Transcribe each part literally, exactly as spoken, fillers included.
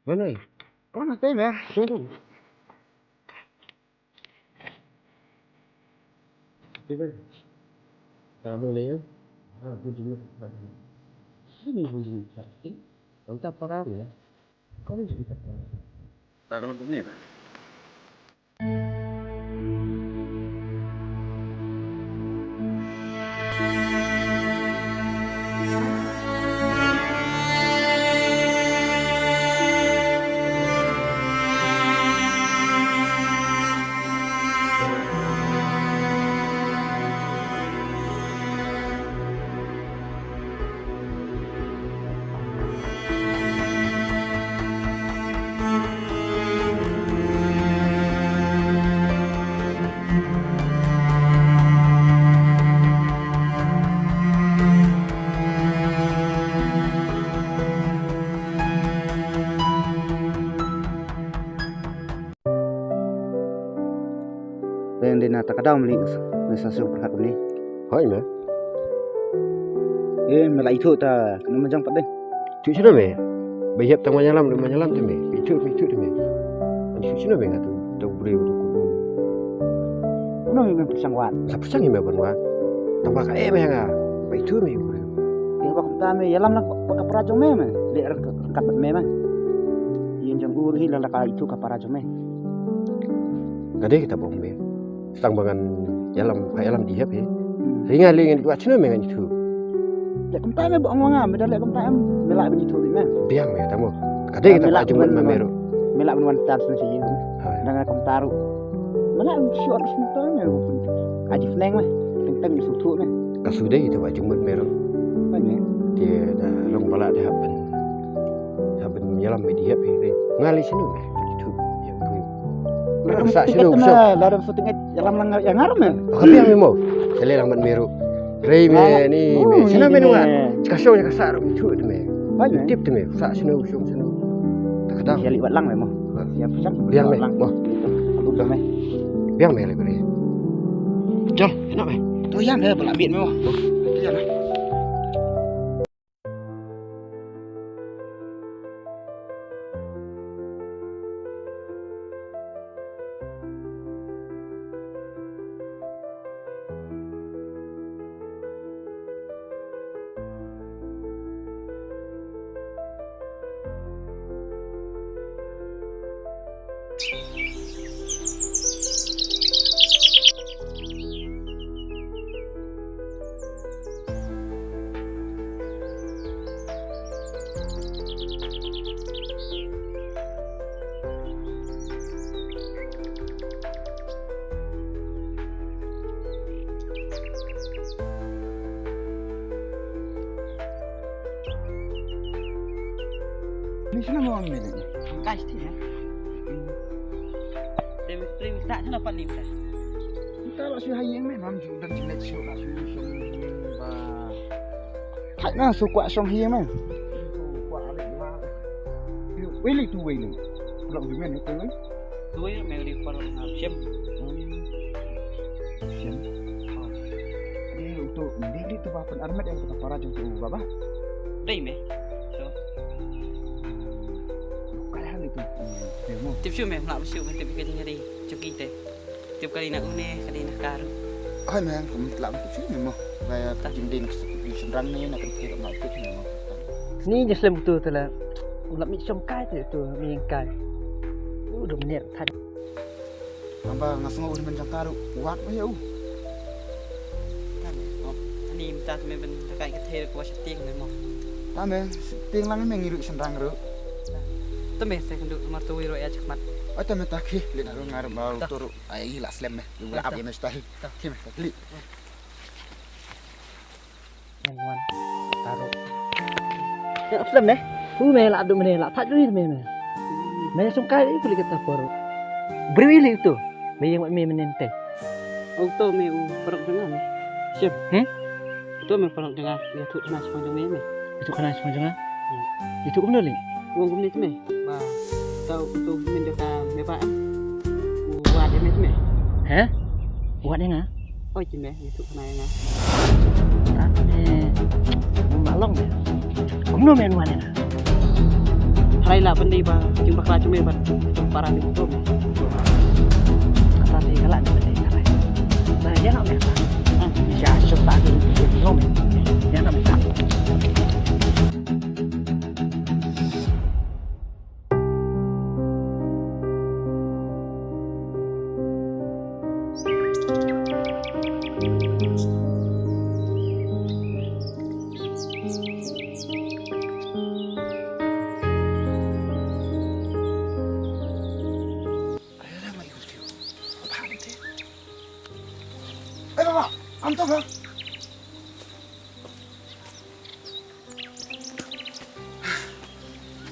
Mana? Kau nak tanya? Kamu ni ya? Ini bunyi. Entah apa kau ya. Kau ni cerita. Tak ada bunyi. Dang dei na ta ka daw meli me sa suk pyrkhat meli. Hoi me. Eh, me la ithuh ta kane majang pat dei. Ithuh shuh me. Ba ïap tang ma ïalam, ma ïalam te me. Ithuh, ithuh te me. Ithuh shuh me nga tu. Ta u briew tu ku. Uno me pyrshang wan. Sa pyrshang me ban wan. Tang ba ka eh me nga. Ba ithuh me u briew. Ïa ba kumta me ïalam na ba ka para jong me me. Le ka kat me me. Ïa jong u ri la ka ithuh ka para jong me. Ka dei kita bong me. Tang ba ngan ïalam, ka ïalam di hep he. Ri nga le ngan ithuh shuh me ngan ithuh. Leh kumta me ba ong nga, me da leh kumta em, me lah ban ithuh beit me. Biang me tamo. Ka dei kita ba jingmut ma me ruh. Me lah ban wan tan sne sha ïing. Da nga kumta ruh. Me lah ban shuh shuh me. Aji pneng me. Teng teng shu thuh me. Ka shu dei kita ba jingmut me ruh. Te da long ba lah da hap ban. Hap ban ïalam me di hep he. Nga lei shano me. Ithuh ïa u briew. Nga sa shano. La dang shooting. Ïalam lang ïa nga ruh me. Ka biang me mo. Sa leh lang bad me ruh. Rei me ni me. Shano me nunga. Ka shong ïa ka sah ruh me ithuh de me. Tip te me. Sah shano shong shano. Ta ka dang. Ïa leh wat lang me mo. Ïa pyrshang. Biang me mo. Biang me. Biang me leh me. Jol, ïa me. To ïa me ba la miet me mo. To ïa me. Ni shano mo ang ni? Ang kai shi ya. Te mi, te mi ta shano pat ni ta. Kita la shu ha ïing me, nam ju dan jinet shu la shu shong ba. Thait na shu kwah shong hi me. Shu kwah alik la. Wei li tu wei li. Lok ju men tu wei. Tu wei me li par na shem. Shem. Ni lu tu, ni li tu ba pyn armet ïa ka para jong tu ba ba. Dei me. So. Ka ha li tu. Tip shu me, mlak shu me tip ka jingri. Chuki te. Tip ka dei na une, ka dei na ka ruh. Hoi me, kum tla tip shu me mo. Ba ïa ka jingdei na ka shynrang ne, na ka dei na tip me mo. Ni je slem tu tla. U lap mi shong kai te tu, mi kai. U dum ner thait. Namba nga sngew u hynmen jong ka ruh, wat ba ïa u. Tame, oh, ani mynta tame ban dakai ka thei ko shooting me mo. Tame, shooting lang me ngi ruh shynrang ruh. Tame, se kynduh mar tu wi ruh ïa chakmat. Oh, tame ta ki, lin harum ngarum bau tu ruh. Ai la slem me. Yu la ap ïa me stai. Ki me ta ki. Yang wan. Taruh. Yang apa me? Hu me la adu me la thaj lui me me. Me sungkai i kulit kita por. Beri ili tu. Me yang me menente. Auto me u perok dengan. Siap. Hmm? Auto me perok dengan. Ya tu kena sepang jong me me. Itu kena sepang jong. Itu kumno li? Wong kumne tme. Ba. Tau tu min jaka me ba. Wat me tme. He? Wat nga? Oi, ki me, YouTube na nga. Tat me, ma long me. Kumno me nuan nga? Harai la bende ba, jing bakla jume ba, jing para ni tu me. Tat me kala ni bende harai. Ba, ya nak me. Ah, ya, so tak ni, no me. Ya nak me.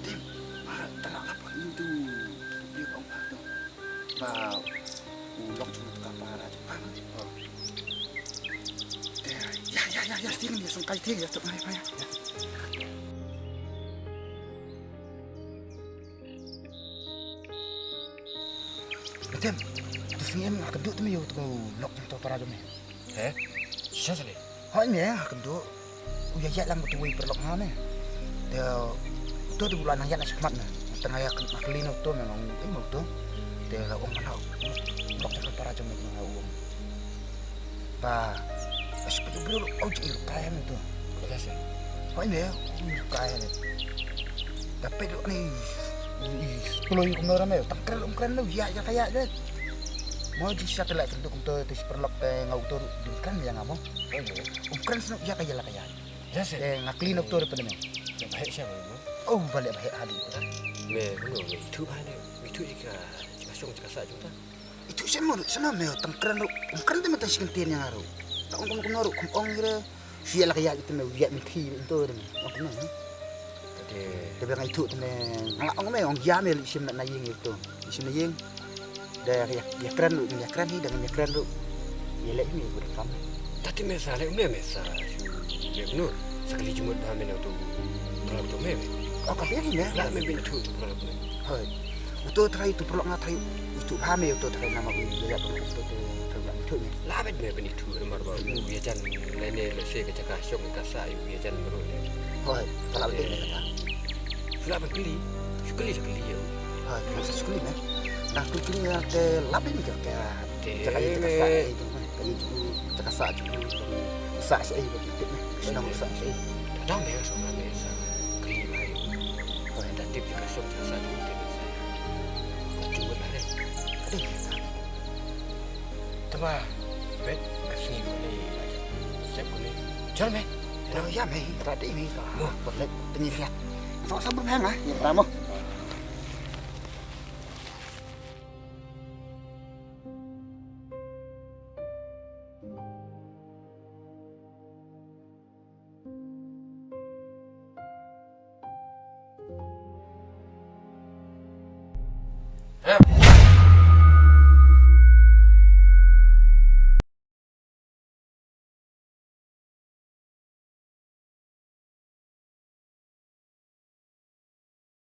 Tim, ah, tara la pa ntu. Dia bang pa tu. Ba, u lok tu ka para tu pa. Oh. Eh, ya, ya, ya, ya, sting, ya, song kai ting, ya, tu, ya, ya. Tim, tu sini em, aku duduk tu, me, tu lok tu para tu, me. He? Shisha sale? Hoi me, ha kynduh. U ïaid ïaid lang bad uwei u paralok nga ne. Te uto te u la nang ïaid na shakhmat ne. Te nga ïa kylli na uto me nga ong, "Ei mo uto?" Te la ong, "Mana u lok jong ka para jong me?" Nga ong, "Ba, ba shu peit u briew u jingïaid rukai ne uto." Hoi me, u rukai ne. Da peit u ne, i kloi kumno ra me, tang kren um kren ne, u ïaid ïa ka ïaid de. Mo jingshisha te la kynduh kumto te shi paralok te nga uto ruh dang kren ïa nga mo. Um kren snoh ïa ka ïa la ka ïa. Te nga kylli na uto ruh pynne. Te ba heh sha ba mo. Oh, ba leh ba heh ha dih. Me kumno me ithuh ba ne. Me ithuh ïa ka, ïa ka shong ïa ka sah jong ta. Ithuh shen mo ruh, shen mo me tang kren ruh. Um kren te me tang shi kyntien ïa nga ruh. Ta ong kumno kumno ruh, kum ong ïa re. Shi ïa la ka ïa te me ïa mynthi to te me. Ong kumno. Te ba nga ithuh te me nga la ong me ong ïa me leit shim na ïing ïa to. Leit shim na ïing. Da ïa, ïa kren ruh, ïa kren hi, da ïa kren ruh. Ïa leh hi me bud kam. Ta te me sa leh me me sa shu leh no. Sa kali jumut ba me na to. Paralok to me me. Oh, ka phi me. La me bin ithuh to paralok me. Hoi. Uto trai to paralok nga trai. Ithuh ba me uto trai namar u ïa to uto te trai la ithuh me. La me me bin ithuh namar ba u ïa jan lane lehse ka jaka shong ka sah u ïa jan baroh ne. Hoi, ka la bteng ne kata. Shu la ban kylli. Shu kylli, shu kylli ïa u. Hoi, ka la shu kylli ne. Nang shu kylli ïa te la bteng ne ka, ka, te jaka ïa jaka sah ïa jong ka ïa jong jaka sah jong ka sah sha ïa ba ki tip ne. Shnong sah sha ïa. Dang ne shu la ne sa kylli ïa u. Hoi, da tip ïa ka shong jaka sah jong ka tip ïa sa ïa. Ka jingmut la ne. Ka dei. Tama, bet, ka sngi kane, sep kane. Jor me. Ro ya me, ta dei me ka. Mo, bot lek, tani fiat. So sa bang ha, ya ta mo.